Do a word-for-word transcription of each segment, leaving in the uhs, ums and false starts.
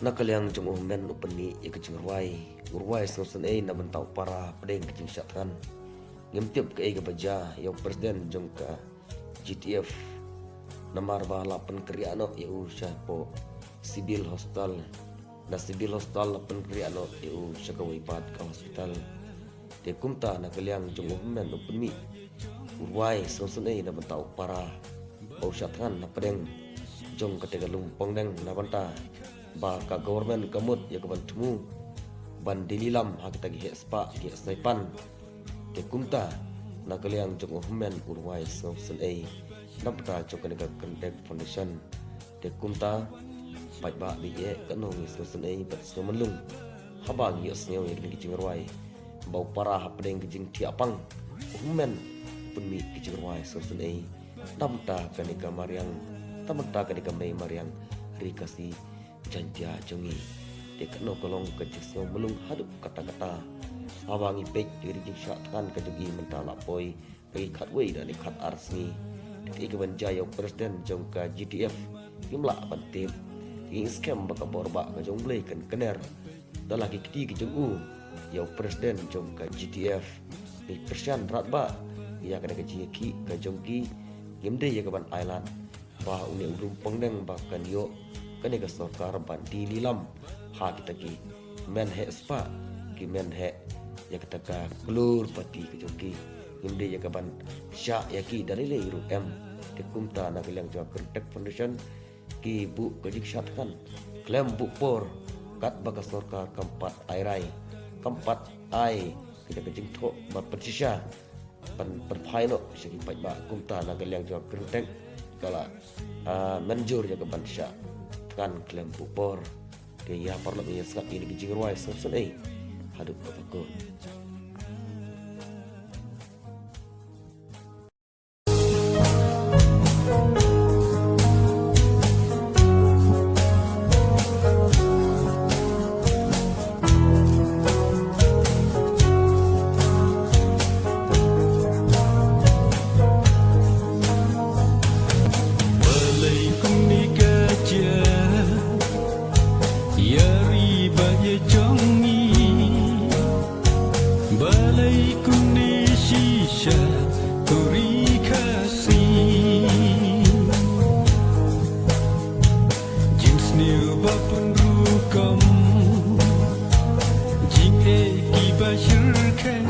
Na ka liang jong u hynmen u pynmih ïa ka jingrwai, u rwai sngewsynei na bynta u para hapdeng ka jingshah thngan. Ngim tip kaei kaba jia ïa u president jong ka G T F. Namar ba la pynkynriah noh ïa u shapoh Civil Hospital. Na Civil Hospital la pynkynriah noh ïa u sha kawei pat ka hospital. Te kumta na ka liang jong u hynmen u pynmih, u rwai sngewsynei na bynta u para ba u shah thngan hapdeng jong kata ka lum pongdeng na bynta ba ka government ka mut ïa ka ban thmu ban die lilam ha kita ki heh spah ki heh saipan. Te kumta na ka liang jong u hynmen u rwai sngewsynei na bynta jong kane ka Kyntek Foundation. Te kumta paidbah ba ïeit, kano ngi sngewsynei bad sngewmynlung haba ngi ïohsngew ïa kine ki jingrwai ba u para hapdeng ka jingthiah pang, u hynmen u pynmih ki jingrwai sngewsynei na bynta kane ka mariang, na bynta kane ka mei mariang Ri Khasi Jaiñtia jong ngi. Te kano ka long ka jingsngew mlung haduh katta katta haba ngi peit ïa ka jingshah thngan ka jong ngi mynta la poi ka khatwei da ne khatar sngi. Te kaei kaban jia ïa u president jong ka G T F ngim lah ban tip. Te ngi skhem ba ka bor ba ka jong U Blei kan kner da la ki kti ka jong u ïa u president jong ka G T F. Ngi kyrshan radbah ïa kane ka jingïakhih ka jong ki. Ngim dei ïa kaban ailad ba une u lum pongdeng ba kan ïoh kane ka sorkar ban die lilam ha kita ki men heh spah, ki men heh ïa kata ka klur pati ka jong ki. Ngim dei ïa kaban shah ïa ki da lei lei ruh em. Te kumta na ka liang jong ka Kyntek Foundation ki buh ka jingshah thngan khlem buh por katba ka sorkar kam pat ai rai, kam pat ai kita ka jingthoh ba pynshisha ban pynphai noh sha ki paidbah. Kumta na ka liang jong ka Kyntek ka la mynjur ïa ka ban shah thngan khlem buh por. Te ïa paralok ïa sngap ïa ki jingrwai sngewsynei haduh ba kut. Balei kumne ka jia ïa ri bad ïa jong ngi? Balei kumne shisha ko Ri Khasi? Jingsniew ba pun rukom, jingeh kiba shyrkhei,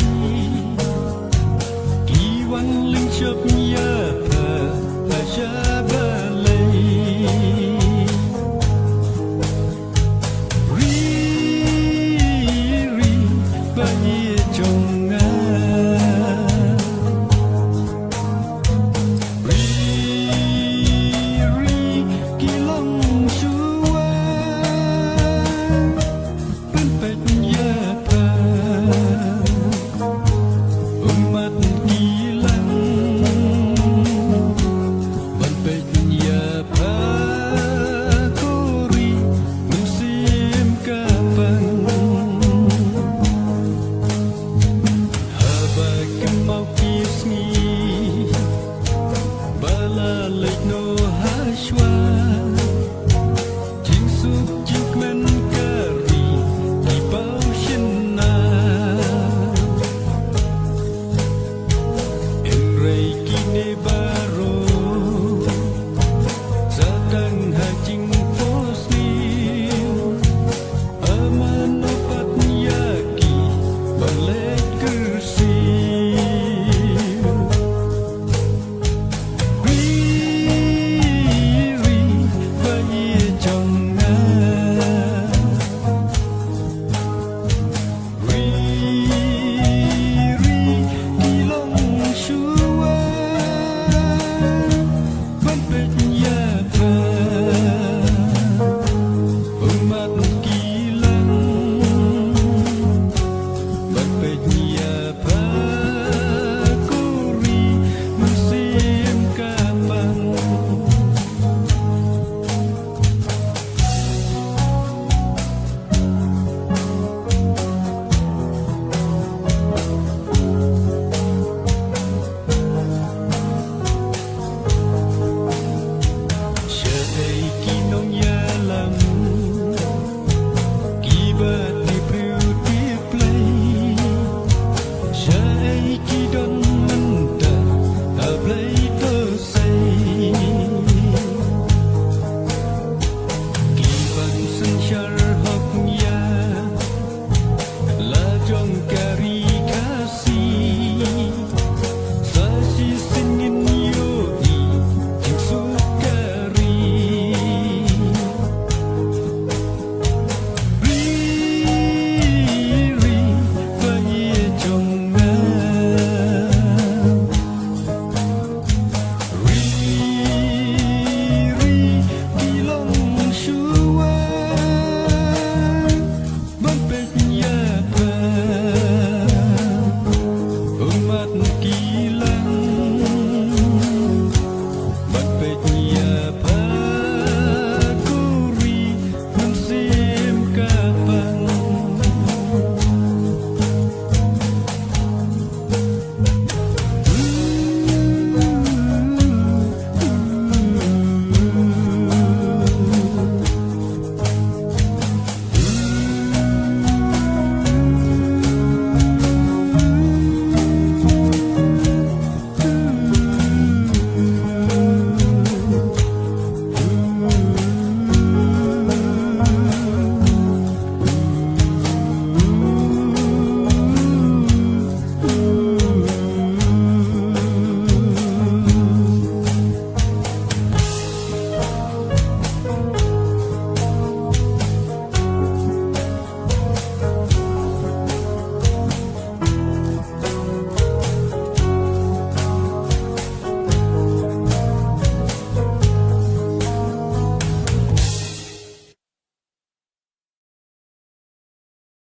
ki wan lyngshop